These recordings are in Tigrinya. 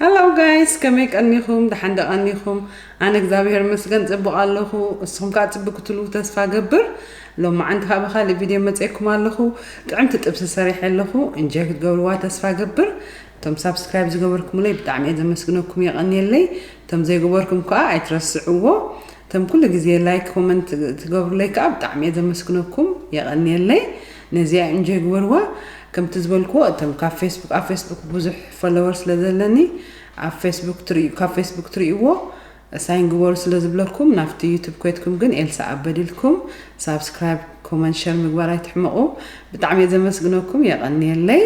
Hello guys፣ ከመይ ቀኒኹም? ደሓን ዶ ቀኒኹም? ኣነ እግዚኣብሔር ይመስገን ጽቡቕ ኣለኹ። እስኹም ከኣ ጽቡቅ ክትህልዉ ተስፋ ገብር። ሎማዓንቲ ከኣ ብኻልእ ቪድዮ መጺኤኩም ኣለኹ። ጥዕምቲ ጥብሲ ሰሪሐ ኣለኹ። እንጆይ ክትገብርዋ ተስፋ ገብር። እቶም ሳብስክራይብ ዝገበርኩምለይ ብጣዕሚ እየ ዘመስግነኩም፣ የቐንየለይ። እቶም ዘይገበርኩም ከኣ ኣይትረስዕዎ። እቶም ኩሉ ግዜ ላይክ ኮመንት ትገብሩለይ ከኣ ብጣዕሚ እየ ዘመስግነኩም፣ የቐንየለይ። ነዚኣ እንጆይ ግበርዋ። ከምቲ ዝበልክዎ እቶም ካብ ፌስቡክ፣ ኣብ ፌስቡክ ብዙሕ ፎሎወር ስለ ዘለኒ ኣብ ፌስቡክ ትርእዩ፣ ካብ ፌስቡክ ትርእይዎ ሳይን ግበሩ ስለ ዝብለኩም፣ ናብቲ ዩቱብ ኮይትኩም ግን ኤልሳ ኣበድ ኢልኩም ሳብስክራይብ፣ ኮመንት፣ ሸር ምግባር ኣይትሕመቑ። ብጣዕሚ እየ ዘመስግነኩም፣ የቐንየለይ።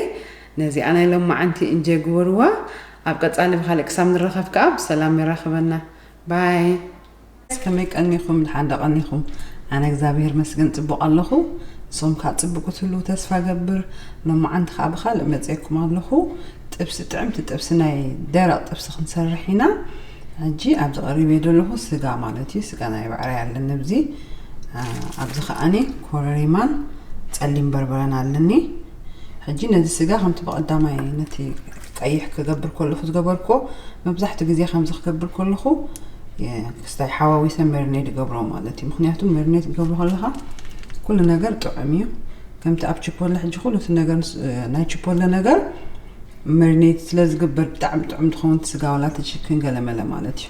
ነዚኣ ናይ ሎማዓንቲ እንጆይ ግበርዋ። ኣብ ቀጻሊ ብኻልእ ክሳብ ንራኸብ ከኣ ብሰላም የራኽበና። ባይ። ከመይ ቀኒኹም? ደሓን ዶ ቀኒኹም? ኣነ እግዚኣብሔር መስገን ጽቡቕ ኣለኹ። ንስኹም ከኣ ጽቡቕ ክትህልዉ ተስፋ ገብር። ሎማዓንቲ ከኣ ብኻልእ መጺኤኩም ኣለኹ። ጥብሲ፣ ጥዕምቲ ጥብሲ፣ ናይ ደረቕ ጥብሲ ክንሰርሕ ኢና። ሕጂ ኣብዚ ቀሪበ ዘለኹ ስጋ ማለት እዩ። ስጋ ናይ ባዕራይ ኣለኒ ኣብዚ። ኣ፣ ኣብዚ ከኣኒ ኮረሪማን ጸሊም በርበረን ኣለኒ። ሕጂ ነዚ ስጋ ከምቲ ብቐዳማይ ነቲ ቀይሕ ክገብር ከለኹ ዝገበርኩዎ፣ መብዛሕትኡ ግዜ ከምዚ ክገብር ከለኹ፣ የ-፣ ክስታይ ሓዋዊሰ መሪኔት ይገብሮ ማለት እዩ። ምኽንያቱ መሪኔት ክገብሮ ከለኻ ኩሉ ነገር ጥዑም እዩ። ከምቲ ኣብ ቺፖለ ሕጂ ኩሉ እቲ ነገር ንስ-፣ ናይ ቺፖለ ነገር መሪኔት ስለ ዝግበር ብጣዕሚ ጥዑም ትኸውን እቲ ስጋ ዋላ እቲ ቺክን ገለመለ ማለት እዩ።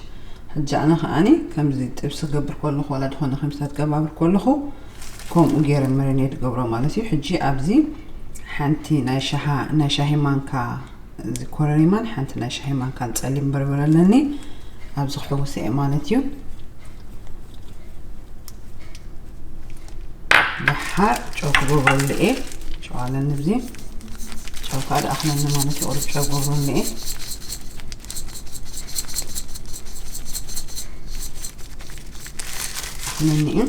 ሕጂ ኣነ ከኣኒ ከምዚ ጥብሲ ክገብር ከለኹ ዋላ ዝኾነ ከምስታት ክገባብር ከለኹ ከምኡ ገይረ መሪኔት ገብሮ ማለት እዩ። ሕጂ ኣብዚ ሓንቲ ናይ ሻሃ-፣ ናይ ሻሂ ማንካ እዚ ኮረሪማን ሓንቲ ናይ ሻሂ ማንካን ጸሊም በርበረ ኣለኒ። ኣብዚ ክሕውስ እየ ማለት እዩ። ደሓር ጨው ክገብረሉ እየ። ጨው ኣለኒ ኣብዚ። ጨው ከዓ ደኣኽለኒ ማለት እዩ። ቁሩብ ጨው ክገብረሉ እየ። ኣኽለኒ እዩ።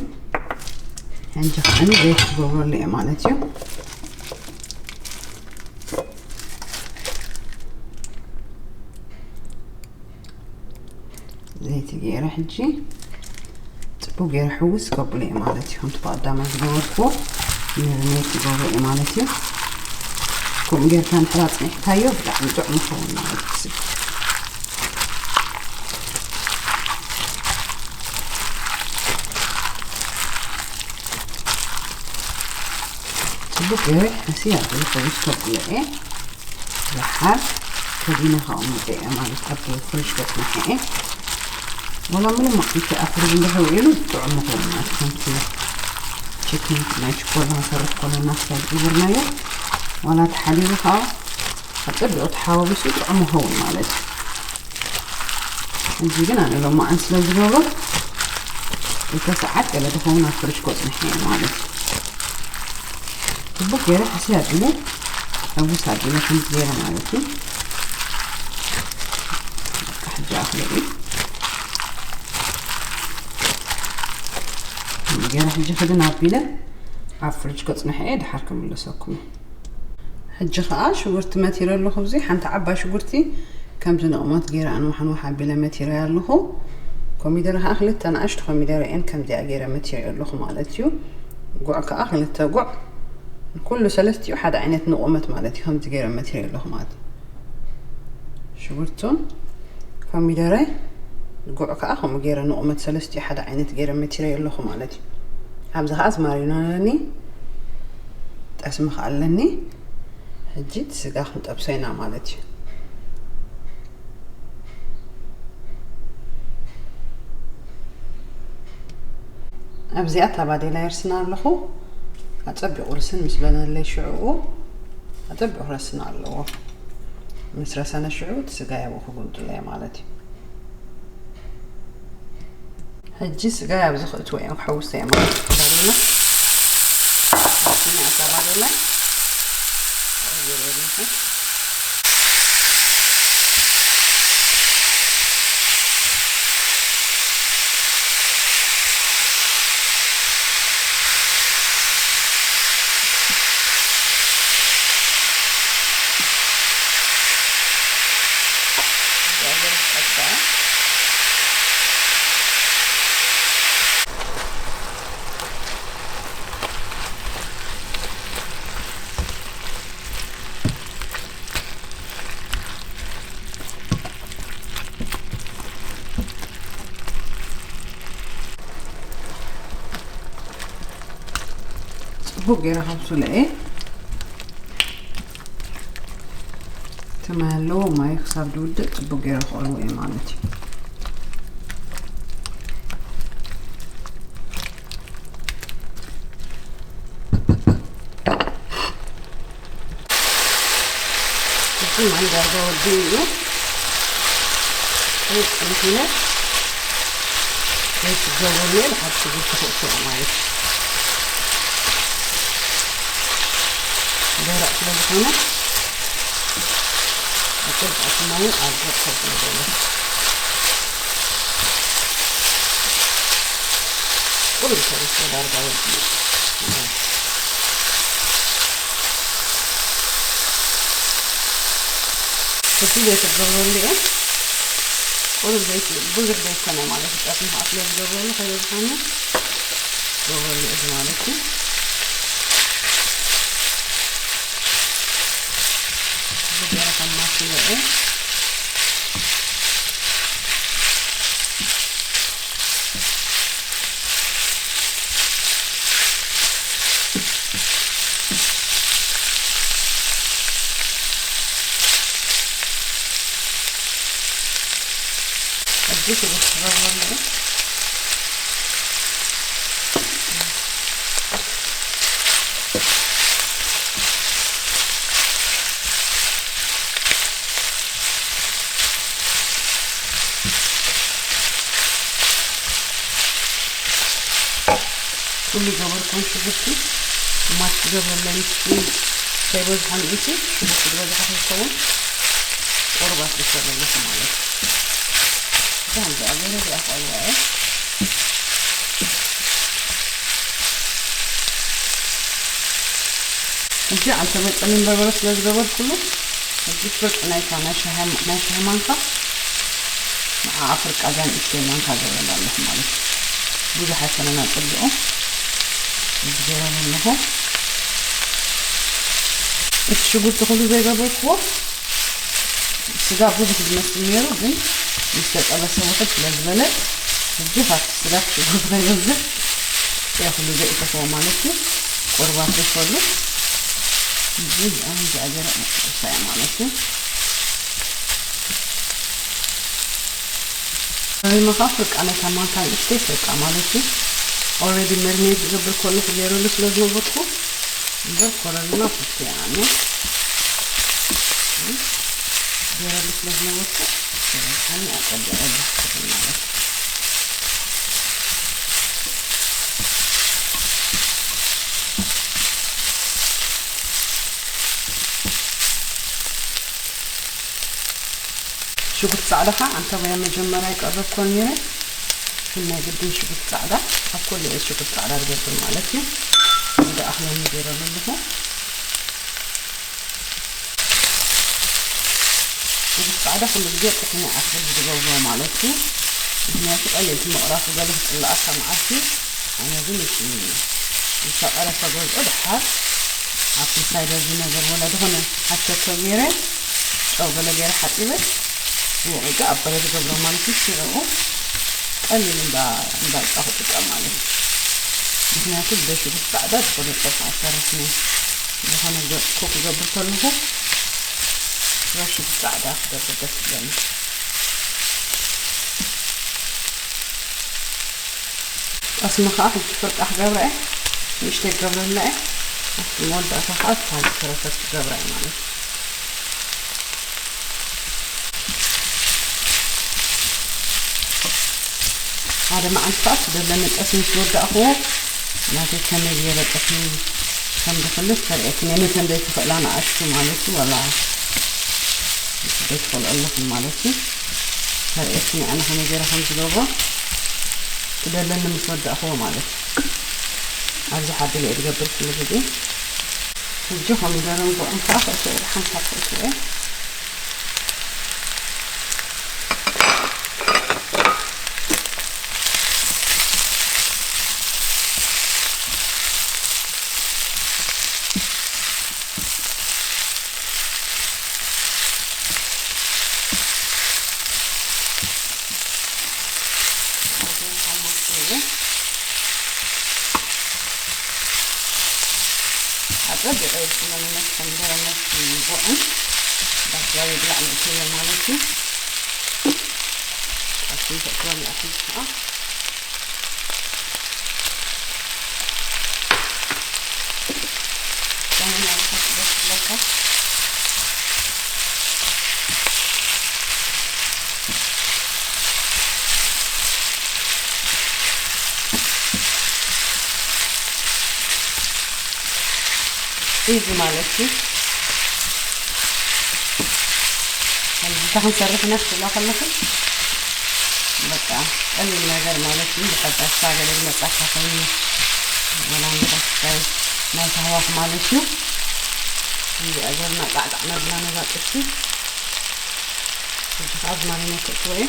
ሕጂ ከዓኒ ዘይት ክገብረሉ እየ ማለት እዩ። ዘይቲ ገይረ ሕጂ ጽቡቅ ገይረ ሕውስ ከብሎ እየ ማለት እዩ። ከምቲ ብቀዳማይ ዝገበርክዎ መሪኔት ዝገብሮ እየ ማለት እዩ። ከምኡ ጌርካ እንድሕር ኣጽኒሕካዮ ብጣዕሚ ጥዑም ይኸውን ማለት እዩ። ጽቡቅ ገይረ ሕስያ ኣቢለ ሕውስ ከብሎ እየ። ደሓር ከዲነ ከቕምጦ እየ ማለት ኣብ ፍሪጅ ከጽንሖ እየ። ወላ ምንም ኣቕሚጠ ኣብ ፍሪጅ እንድሕር ውዒሉ ጥዑም ይኸውን ማለት ከምቲ ቺክን ናይ ችኮላ ክንሰርሕ ከለና ክሳብ ዝገበርናዮ ዋላ ተሓዲሩ ከዓ ኣጸቢቑ ተሓዋዊሱ ጥዑም ይኸውን ማለት እዩ። ሕጂ ግን ኣነ ሎማዓን ስለ ዝገብሮ ክልተ ሰዓት ገለ ዝኸውን ኣብ ፍሪጅ ከጽንሖ እየ ማለት እዩ። ጽቡቅ ገይረ ሕስያ ኣቢለ ሕውስ ኣቢለ ከምዚ ገይረ ማለት እዩ። በቃ ሕጂ ኣኽለ እዩ። ገይረ ሕጂ ክድን ኣቢለ ኣብ ፍሪጅ ከጽንሐ እየ፣ ድሓር ክምለሰኩም እየ። ሕጂ ኸኣ ሽጉርቲ መቲረ ኣለኹ። ኣብዚ ሓንቲ ዓባይ ሽጉርቲ ከምዚ ንቕመት ገይረ ኣንዋሕ ኣንዋሕ ኣቢለ መቲረያ ኣለኹ። ኮሚደረ ኸኣ ክልተ ንኣሽቱ ኮሚደረ እየን ከምዚኣ ገይረ መቲረዮ ኣለኹ ማለት እዩ። ጉዕ ከኣ ክልተ ጉዕ፣ ኩሉ ሰለስቲኡ ሓደ ዓይነት ንቑመት ማለት እዩ። ከምዚ ገይረ መቲረዮ ኣለኹ ማለት እዩ። ሽጉርቱን ኮሚደረ፣ ጉዕ ከኣ ከምኡ ገይረ ንቑመት ሰለስቲኡ ሓደ ዓይነት ገይረ መቲረዮ ኣለኹ ማለት እዩ። ኣብዚ ኸኣ ኣዝማሪኖ ኣለኒ፣ ጠስሚ ኸኣ ኣለኒ። ሕጂ እቲ ስጋ ክንጠብሶ ኢና ማለት እዩ። ኣብዚኣ እታ ባዴላ የርስና ኣለኹ። ኣጸቢቑ ርስን ምስ በለለይ ሽዕኡ ኣጸቢቑ ክረስን ኣለዎ። ምስ ረሰነ ሽዑ እቲ ስጋ ያብኡ ክጉንጥሎ እየ ማለት እዩ። ሕጂ ስጋ ኣብዚ ክእትዎ እዮም ክሕውሶ እዮም ማለት እዩ። ባዴላ፣ እታ ባዴላ፣ ጽቡቕ ገይረ ከብስሎ እየ። እቲ ማይ ኣለዎ፣ ማይ ክሳብ ዝውድእ ጽቡቕ ገይረ ክቐልዎ እየ ማለት እዩ። እዚ ማይ ዳርጋ ወዲኡ እዩ። ይህ ጽንት ይላል። ዘይትገበሉ ሓንቲ ሽጉርቲ ክእትዎ ማለት እዩ። ደረቕ ስለ ዝኾነ፣ ብጥብጣብ ማይ ኣብ ገጽ ከብሎ ዘሎ። ቁሩብ ሰሪሑ ዳርጋ ወዲኡ። እቲ ዘይትገብረሉ እየ። ቁሩብ ዘይት-፣ ብዙሕ ዘይኮነ ማለት እዩ። ጣፍ ንኸኣ ስለ ዝገብረሉ ከይበዝሓኒ ገብረሉ እዚ ማለት እዩ። እዚ ገይረ ከማስሎ እየ። ሕጂ ሽጉርቲ ክገብረሉ እየ። ኩሉ ገበርኩን ሽጉርቲ ማሽ ክገብረለይ፣ ምስቲ ከይበዝሖ ንእቲ ሽጉርቲ ዝበዝሖ ከይከውን ቁሩብ ኣፍልሰ ዘለኹ ማለት እዩ። እዛ ከምዚኣ ገይረ እዚኣ ክቐልዋ እየ። ሕጂ ኣልተመጠንን በርበረ ስለ ዝገበርኩሉ፣ ሕጂ ፍርቂ ናይታ ናይ ሻሂ፣ ናይ ሻሂ ማንካ ንዓኣ ፍርቂ እዛ ንእሽተይ ማንካ ገይረላ ኣለኹ ማለት እዩ። ብዙሕ ኣይኮነን ኣጸቢቑ። ሕጂ ገይረ ኣለኹ። እቲ ሽጉርቲ ኩሉ ዘይገበርኩዎ ስጋ ብዙሕ ዝመስል ነይሩ፣ ግን ምስ ተጠበሰ ውሕድ ስለ ዝበለ፣ ሕጂ ካብቲ ስጋ ሽጉርቲ ከይበዝሕ እየ ኩሉ ዘእተኽዎ ማለት እዩ። ቁሩብ ኣፍልሰሉ። ሕጂ እዚኣ ከምዚኣ ገይረ እጥብሳ እየ ማለት እዩ። ከሪመኻ ፍርቃ ናይታ ማንካ ንእሽተይ ፍርቃ ማለት እዩ። ኦልሬዲ መሪኔት ዝገብር ከለኹ ገይረሉ ስለ ዝነበርኩ፣ እምበር ኮረሪማ ፍርቂ እየ ኣነ። ገይረሉ ስለ ዝነበርኩ፣ ከኒ ኣጸቢቐ ይብላዕ ማለት እዩ። ሽጉርቲ ጻዕዳ ኸዓ ኣንተ በያ መጀመርያ ይቀረብኮ ነይረ። ግን ናይ ግድን ሽጉርቲ ጻዕዳ፣ ኣብ ኩሉ እየ ሽጉርቲ ጻዕዳ ዝገብር ማለት እዩ። እዚ ደኣ ክለኒ ገይረ ዘለኹ። ሽጉርቲ ጻዕዳ ኩሉ ግዜ ጥሒነ ኣፍልስ ዝገብሮ ማለት እዩ። ምኽንያቱ ቀሊል እቲ ምቕራፉ ገለ ክጽልኣካ መዓልቲ፣ ኣነ ግን እቲ ምስ ኣቐረፈ ገዝኦ ደሓር ኣብቲ ሳይደር ቪነገር ወላ ዝኾነ ኣሸቶ ገይረ ጨው ገለ ገይረ ሓጺበ ወቒጠ ኣብ በረድ ገብሮ ማለት እዩ። ሽዕኡ ቀሊል እንዳ፣ እንዳውጻኹ ጥቀም ማለት እዩ። ምኽንያቱ ብሽጉርቲ ጻዕዳ ዝኾነ ጸብሒ ኣይሰርሕን እየ። ዝኾነ ገ-፣ ኮክ ክገብር ከለኹ ብሽጉርቲ ጻዕዳ ክገብር ደስ ይብለኒ። ጠስሚ ኸዓ ሕጂ ፍርቃ ክገብራ እየ። ንእሽተይ ክገብረላ እየ። ኣብቲ መወዳእታ ኸዓ ዝሓዘ ተረፈት ክገብራ እየ ማለት እዩ። ሓደ መዓልቲ ኸዓ እቲ ዘለኒ ጠስሚ ምስ ወዳእኽዎ ናተይ ከመይ ገይረ ጠስሚ ከም ዝኽልስ ከርእየክን እየ። ነተን ዘይትኽእላ ንኣሽቱ ማለት እዩ፣ ዋላ ዘይትኽእሉ ኣለኹም ማለት እዩ። ከርእየክን እየ ኣነ ከመይ ገይረ ከም ዝገብሮ። እቲ ዘለኒ ምስ ወዳእኽዎ ማለት እዩ። ኣብዚ ሓቢለ እየ ዝገብር ኩሉ ግዜ። ሕጂ ኮሚደረን ጉዕን ከዓ ክእትዎ እየ፣ ሓንሳብ ክእትዎ እየ። ብቐይሕ ስለ ንመስከም ደረመስ ይቦዕን ባስያዊ ብላዕ ምእትዮ ማለት እዩ። ኣቲ ተእትወኒ ኣቲ ከዓ እዚ ማለት እዩ። ከምዚ ክንሰርሕ ኢና ክትብላ ከለኹም በቃ ቀሊል ነገር ማለት እዩ። ብሓዳሽ ገለ ዝመጻካ ኮይኑ ወላ ንኸስታይ ናይ ታህዋኽ ማለት እዩ። እዚኣ ጌርና ጣዕጣዕ ነብላ ነዛ ጥብሲ። እዚ ከዓ ኣዝማሪኖ ክእትዎ እየ።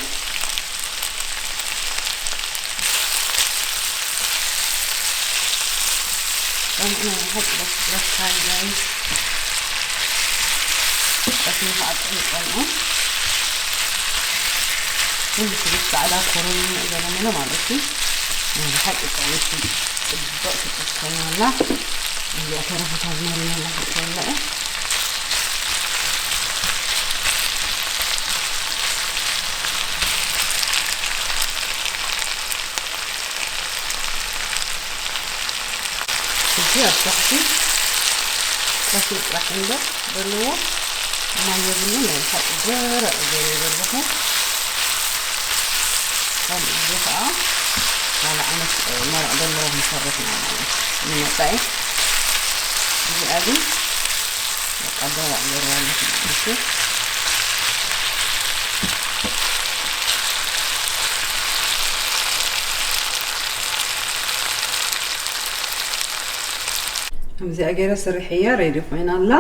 ኩሉ ስብስ ጻዕዳ ኮረን ዘለመለ ማለት እዩ። ናይ ብሓቂ ጥዕምቲ ጽቡቕ ትጥከናላ። እዚኣ ተረፈታ ዝመርመላ ክትበልዐ እዚ ኣብ ታሕቲ ከፊል ጥራሕ እምበር ዘለዎ ማይ የብሉን። ናይ ሓቂ ደረቕ ገይረ ዘለኹ። ከምኡ እዚ ከዓ ካልእ ዓይነት መረቕ ዘለዎ ክንሰርሕ ኢና ማለት እዩ። ንመጻኢ እዚኣ ግን በቃ ደረቕ ገይረያ ኣለኹ ማለት እዩ። ከምዚኣ ገይረ ስርሕያ ሬዲ ኮይና ኣላ።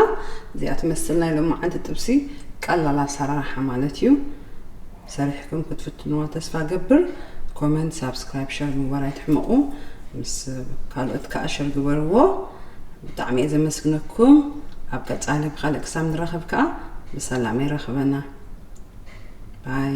እዚኣ ትመስል ናይ ሎማዓንቲ ጥብሲ ቀላል ኣሰራርሓ ማለት እዩ። ሰሪሕኩም ክትፍትንዋ ተስፋ ገብር። ኮመንት፣ ሳብስክራይብ፣ ሸር ምግባር ኣይትሕመቑ። ምስ ካልኦት ከዓ ሸር ግበርዎ። ብጣዕሚ እየ ዘመስግነኩም። ኣብ ቀጻሊ ብካልእ ክሳብ ንራኸብ ከዓ ብሰላም የራኽበና። ባይ።